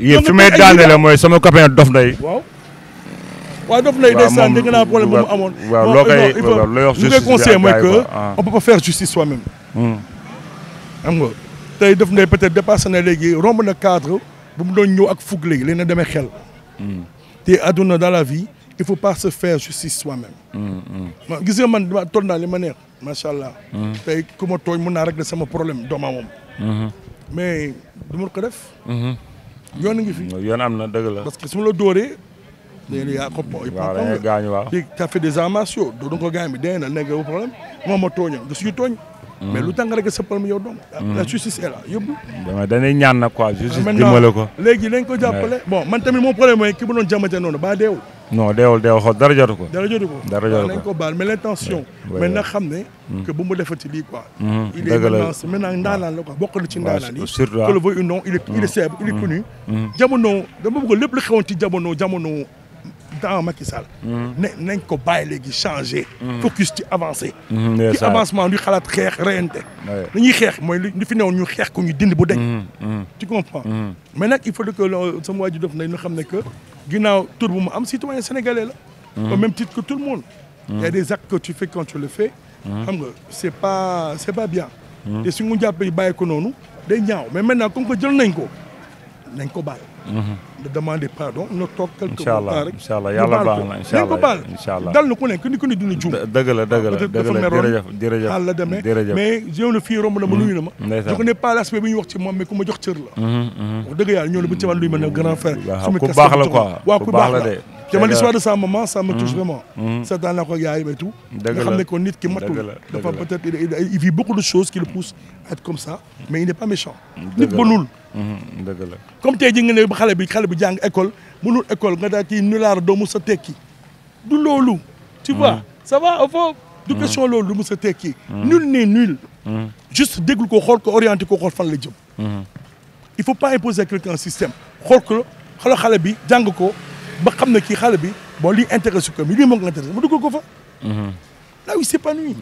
yéen fi may daanele mooy sama copain Dof Ndeye. waaw. waaw Dof Ndeye ndeysaan dégg naa problème bu mu amoon. waaw loo koy looy wax justice bi conseil mooy que on peut pas faire justice soi-même. xam nga tey Dof Ndeye peut-être dépassé na léegi romb na cadre bu mu doon ñëw ak fukk léegi léegi na demee xel. te àdduna dans la vie il faut pas se faire justice soi-même. gis nga man dama toll naa li ma neex macha allah. tey ku ma tooñ mun naa régler sama problème doomam moom. mais du ma ko def. yoon ngi fi. yoon am na dëgg la. parce que su ma la dóoree. léegi yaa ko waaw da ngay gaañu waaw. léegi tu as fait des arts martiaux doo ko gaañ bi dee na nekk wu problème moom ma tooñam da suñu tooñ. mais lu tax nga rek sa problème yow doom. la justice est là yóbbu. dañuy ñaan nag quoi justice dimbale ko. léegi lañ ko jàppale bon man tamit mon problème mooy ki mu doon jamante noonu ba deewul. non deewul xool dara jotu ko. dara jotu ko dara jotu ko nañ ko baal mais l'intention. mais nag xam ne. que bu mu defati lii quoi. dëgg la maintenant ndaanaan la quoi bokk na ci ndaanaan yi. surtout que le veuille ou non il est célèbre il est connu. jamono dama bëgg lépp lu xewoon ci jamono dans Macky Sall. nañ ko bàyyi léegi changé. focus ci avancé. ci avancement du xalaat xeex reyante. dañuy xeex mooy li fi newoon ñu xeex ko ñu dindi bu deñ. tu comprends. mais nag il faut que sama waa ji def na ñu xam ne que ginnaaw tur bu mu am citoyen sénégalais la. au même titre que tout le monde. Il y a des actes que tu fais quand tu le fais. xam nga c'est pas bien. te su ñu jàppee bàyyi ko noonu day ñaaw mais maintenant comme que jël nañ ko baal. de demander pardon na toog quelque temps rek. incha allah yàlla baax na incha allah incha allah dal na ku nekk ni dina juum. dëgg la jërëjëf jërëjëf mais ñëw na fii romb na ma nuyu na ma. je connais pas l'aspect bi ñu wax ci moom mais ku ma jox cër la. wax dëgg yàlla ñëw na ba ci man luy mel ne grand frère. ku baax la quoi waaw ku baax la de. te man l'histoire de sa maman ça me touche vraiment. seetaan naa ko yaay et tout. nga xam ne ko nit ki matul. dafa peut-être il vit beaucoup de choses qui le poussent à être comme ça mais il n'est pas méchant. nit bonul. dëgg la comme tey ji nga ne ba xale bi jàng école mënul école nga daal ci nulaar doo mu sa tekki du loolu. tu vois ça va au fond. du question loolu du mu sa tekki. nul n'est nul. juste déglu ko xool ko orienté ko xool fan la jëm. il faut pas imposer à quelqu'un un système xool ko xale bi jàng ko ba xam ne kii xale bi bon lii intéressé ko mais lii moo ko intéressé mu duggal ko fa. là il s'épanouit.